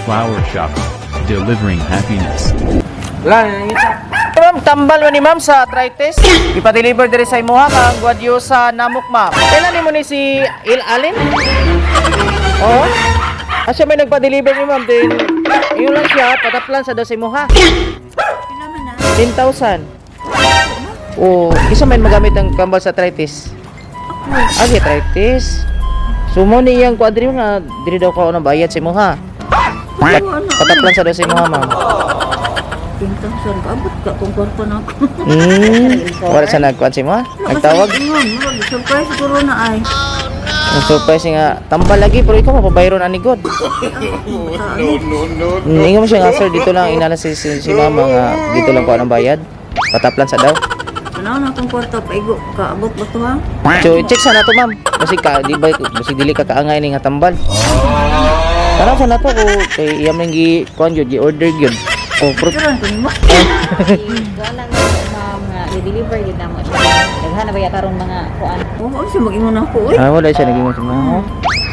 Flower Shop, delivering happiness. Wala, nangita. Ma'am, tambal man ni ma'am sa arthritis. Ipa-deliver diri sa imuha kang Guadiosa Namok, ma'am. Kailan nimo ni si Il Alin? Oo. Ah, siya may nagpa-deliver ni ma'am din. Yun lang siya, pataplan sa daw sa imuha. Pila man na? 10,000. Oh, isa man magamit ang kambal sa arthritis. Ah, si arthritis. So mo ni iyang kuadri nga diri daw ka unang bayad sa imuha. Pataplan sa daw sa imuha, ma'am. 10,000 kaabot ka kung kwarta na ako. Wala sa nagkuan sa imuha? Nagtawag? Ingon, murag surprise siguro na ay. Ang surprise nga, tambal lagi pero ikaw mapabayron ani god. Ingon mo siya nga, sir, dito lang inala si mama nga dito lang ko anong bayad. Pataplan sa daw. Ano na akong kwarta paigo kaabot ba to ha? So check sa nato, ma'am. Kasi ka di ba kasi dili ka kaangay ni nga tambal. Tanaw sa nato ko kay iya man gi kuan gyud gi order gyud. Oh, pero Karon ko nimo. Kuan lang na, ma'am, nga i-deliver yun na mo siya. Daghan na ba yata karon mga kuan? Oo, siya mag-ingon ako oy. Ah, wala siya naging sa mama.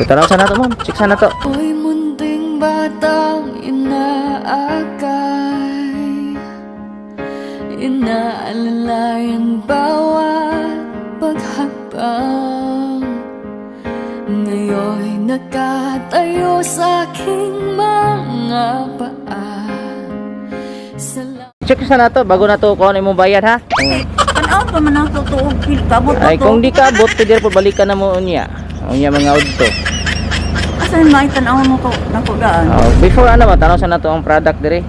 So tanaw sa nato, ma'am. Check sa nato. Ako'y munting batang inaakay, inaalalayan bawat paghakbang. Ngayon'y nakatayo sa aking mga paa. Salamat. Check sa nato bago nato kuan imong bayad ha. Tanaw pa man ako tuog pil kaabot ba Ay to? kung di ka abot pwede po balikan na mo unya. Unya mga udto. Asa man may tanaw mo ko nako daan. Oh, before ano ba tanaw sa nato ang product dire.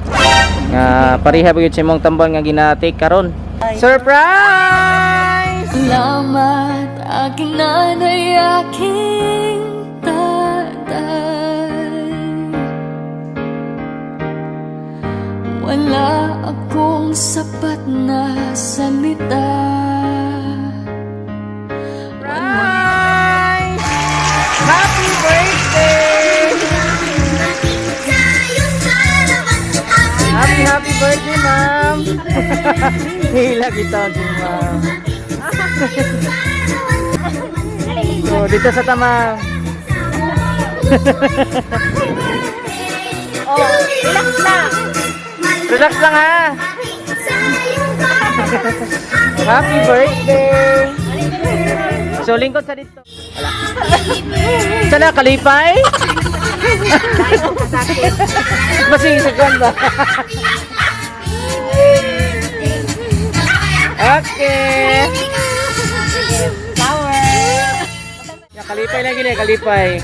Nga pareha ba gyud sa imong tambal nga gina-take karon. Surprise! Salamat aking nanay, aking tatay. Wala akong sapat na salita. Surprise! Happy birthday! Happy happy birthday, ma'am. Hila kita si ma'am. So, dito sa tama. Oh, relax lang. Relax lang ha. Happy birthday! So, lingkod sa dito. Wala. Sana kalipay? Masing sa kwan ba? Okay. Flower. Ya, kalipay lang gini, kalipay.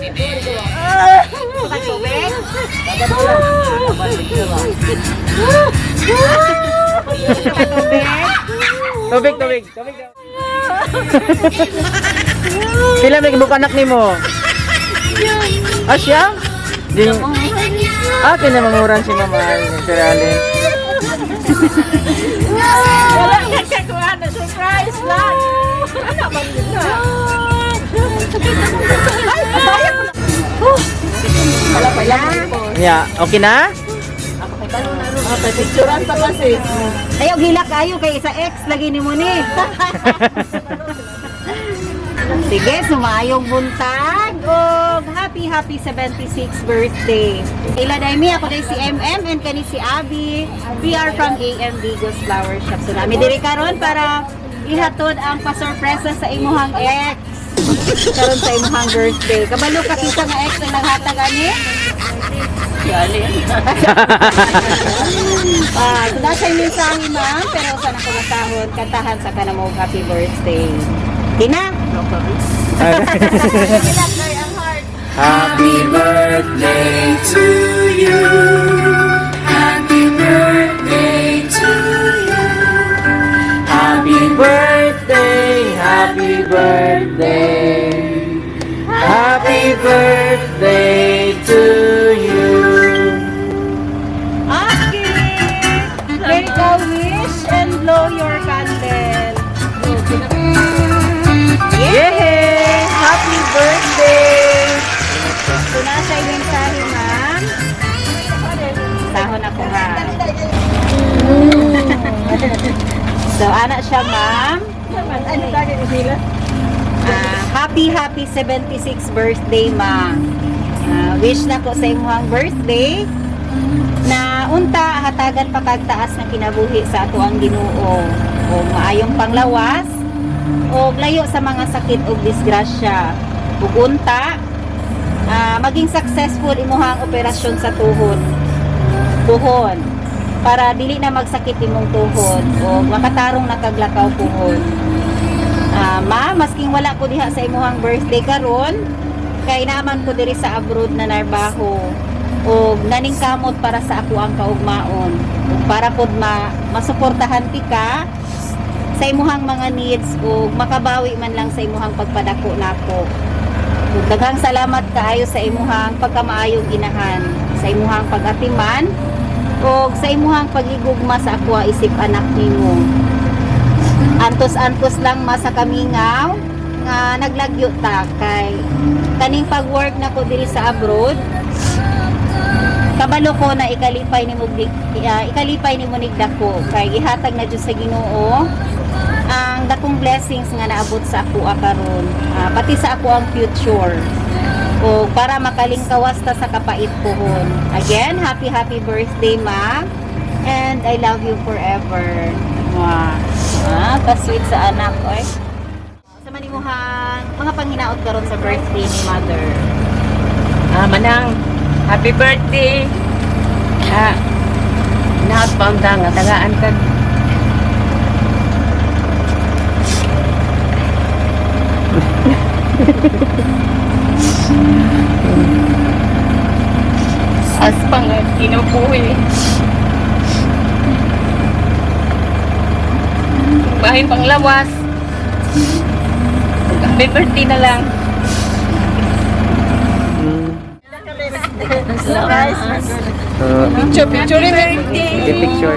Tubig. Tubig, tubig, tubig daw. Pila may buka anak nimo? Ah, siya? Di, ah, kinamamuran si Mama Alin, Sir Alin. Wala ka kakuha na surprise lang. Ano ba yun na? Wala pa yan. Yeah, okay na? Ayaw gila kayo kay isa ex lagi ni mo ni. Sige, sumayong buntag og happy happy 76th birthday. Ila dai mi ako dai si MM and kani si Abby. We are from AM Vigos Flower Shop. So nami diri karon para ihatod ang pasorpresa sa imuhang ex. Karon sa imuhang birthday. Kabalo ka kita nga ex ang naghatag ani? Ah, so nasa yung mensahe, ma'am, pero sana ko masahod, kantahan sa kana mo happy birthday. Tina? Happy Birthday to you. Happy birthday to you. Happy birthday, happy birthday. Happy birthday to you. Okay! Make a wish and blow your candle. Yay! Happy birthday! So nasa yung mensahe, ma'am. Sahon ako ha. So ana siya, ma'am. Ah, happy happy 76th birthday, ma'am. Ah, wish na ko sa imong birthday. Na unta hatagan pa kag taas nga kinabuhi sa ato ang Ginoo o maayong panglawas o layo sa mga sakit ug disgrasya. Ug unta maging successful imuhang operasyon sa tuhod. Tuhon para dili na magsakit imong tuhod o makatarong na kaglakaw puhon. Ma, masking wala ko diha sa imuhang birthday karon, kay naaman ko diri sa abroad na narbaho og naningkamot para sa ako ang kaugmaon ug para pod ma masuportahan ti ka sa imuhang mga needs ug makabawi man lang sa imuhang pagpadako nako. Ug daghang salamat kaayo sa imuhang pagkamaayong inahan, sa imuhang pag-atiman ug sa imuhang pagigugma sa ako isip anak nimo. Antos-antos lang ma sa kamingaw nga naglagyo ta kay kaning pag-work nako diri sa abroad, kabalo ko na ikalipay nimo nigdako kay gihatag na jud sa Ginoo ang dakong blessings nga naabot sa ako karon, pati sa ako ang future o para makalingkawas ta sa kapait puhon. Again, happy happy birthday, ma, and I love you forever. Mwah. Ka-sweet sa anak oy. Sa manimuhang mga panginaot karon sa birthday ni mother? Manang, happy birthday. Lahat pa ang nga, tagaan ka. As pang kinubuhi. Bahin pang lawas. Happy birthday na lang. So, Picture, picture rin. sige, picture.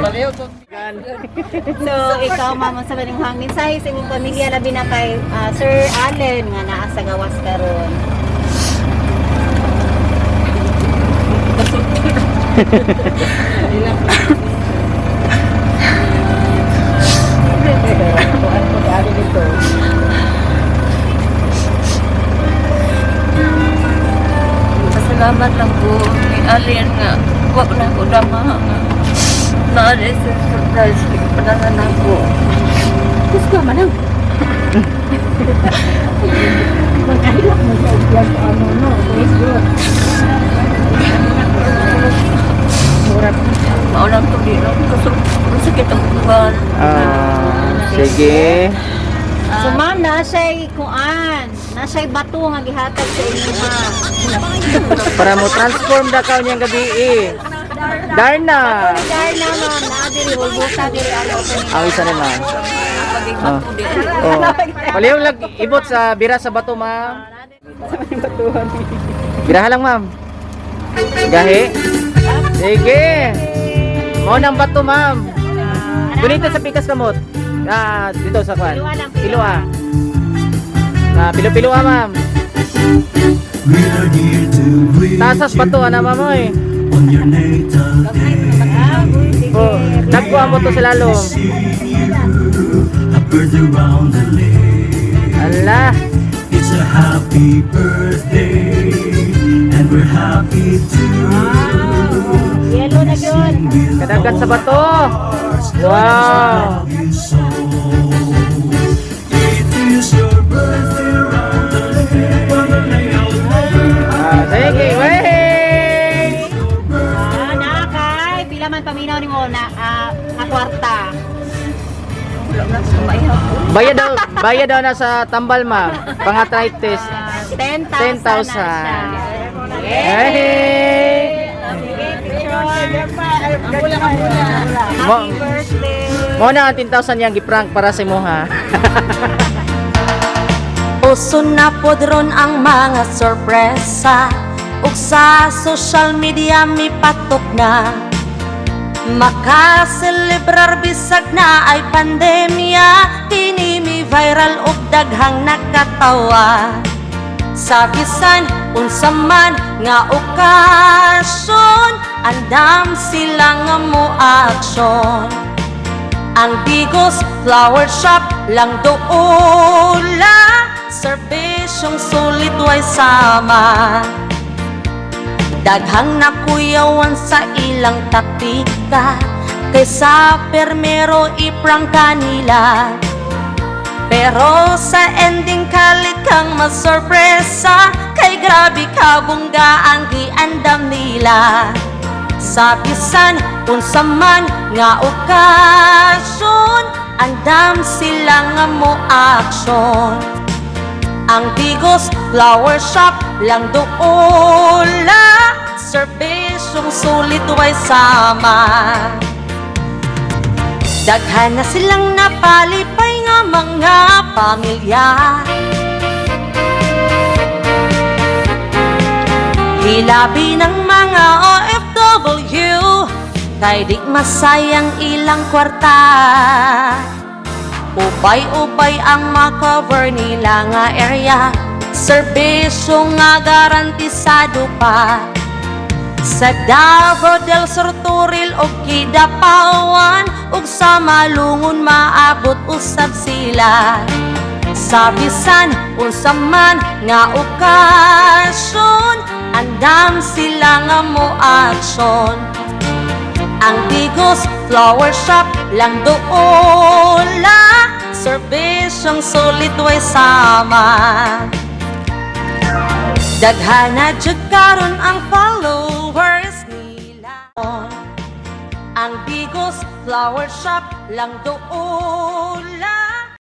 So, ikaw, ma'am, sa manimuhang mensahe sa imong pamilya, labi na kay Sir Allen nga naa sa gawas karon? Pasalamat lang ko ni Alien nga wa na ko dama nga naali sa surprise padanan ako. Diyos ko, manang. Mao lang to di lang kaso sakit ang uban. Sige. So, ma'am, na siya'y kuan, na siya'y bato nga gihatag sa inyo, ma'am. Para mo transform da ka niyang gabi eh. Darna. Darna, ma'am, naa diri hulbusa diri ang opening. Ang isa naman. Bato di. Oh. Palihog lang ibot sa bira sa bato, ma'am. Biraha lang, ma'am. Gahi. Sige. Mao nang bato, ma'am. Gunita sa pikas kamot. Dito sa kwan. Piluan lang, Pilua. Pilo-pilua, ma'am. We are here to greet Tasas you bato, ana, ma'am, oy. on your natal day. Oh, nagkuha mo to sa lalom. See you a birthday round the lake. Ala. It's a happy birthday, and we're happy too. Yellow na yun. With Kadagan sa bato. Wow. love you so. It is your birthday round the lake, round the lake, round the lake. Sige, wey! Naa kay pila man paminaw nimo na nga kwarta? Wala na ko maihapon. Bayad daw na sa tambal, ma'am. Pang-arthritis. 10,000 10,000. na siya. Hey! Happy birthday. Mo na ang 10,000 yang giprank para sa imo ha. Uso na pod ron ang mga sorpresa ug sa social media mipatok na. Makaselebrar bisag na ay pandemya, kini mi viral ug daghang nakatawa. Sa bisan unsa man nga okasyon, andam sila nga mo aksyon. Ang Digos Flower Shop lang doula, serbisyong sulit way sama. Daghang nakuyawan sa ilang taktika, kaysa permero i-prank nila. Pero sa ending kalit kang masorpresa, kay grabe kabungga ang giandam nila. Sa bisan unsa man nga okasyon, andam sila nga mo aksyon. Ang Digos Flower Shop lang duola, serbisyong sulit way sama. Daghan na silang napalipay nga mga pamilya. Hilabi ng mga OFW, kay di masayang ilang kwarta. Ubay-ubay ang makover nila nga area, serbisyo nga garantisado pa. Sa Davao del Sur, Turil o Kidapawan, ug sa Malungon maabot usab sila. Sa bisan unsa man nga okasyon, andam sila nga mo aksyon. Ang Digos Flower Shop lang duola, serbisyong sulit way sama. Daghana jud karon ang followers nila. Ang Digos Flower Shop lang duola.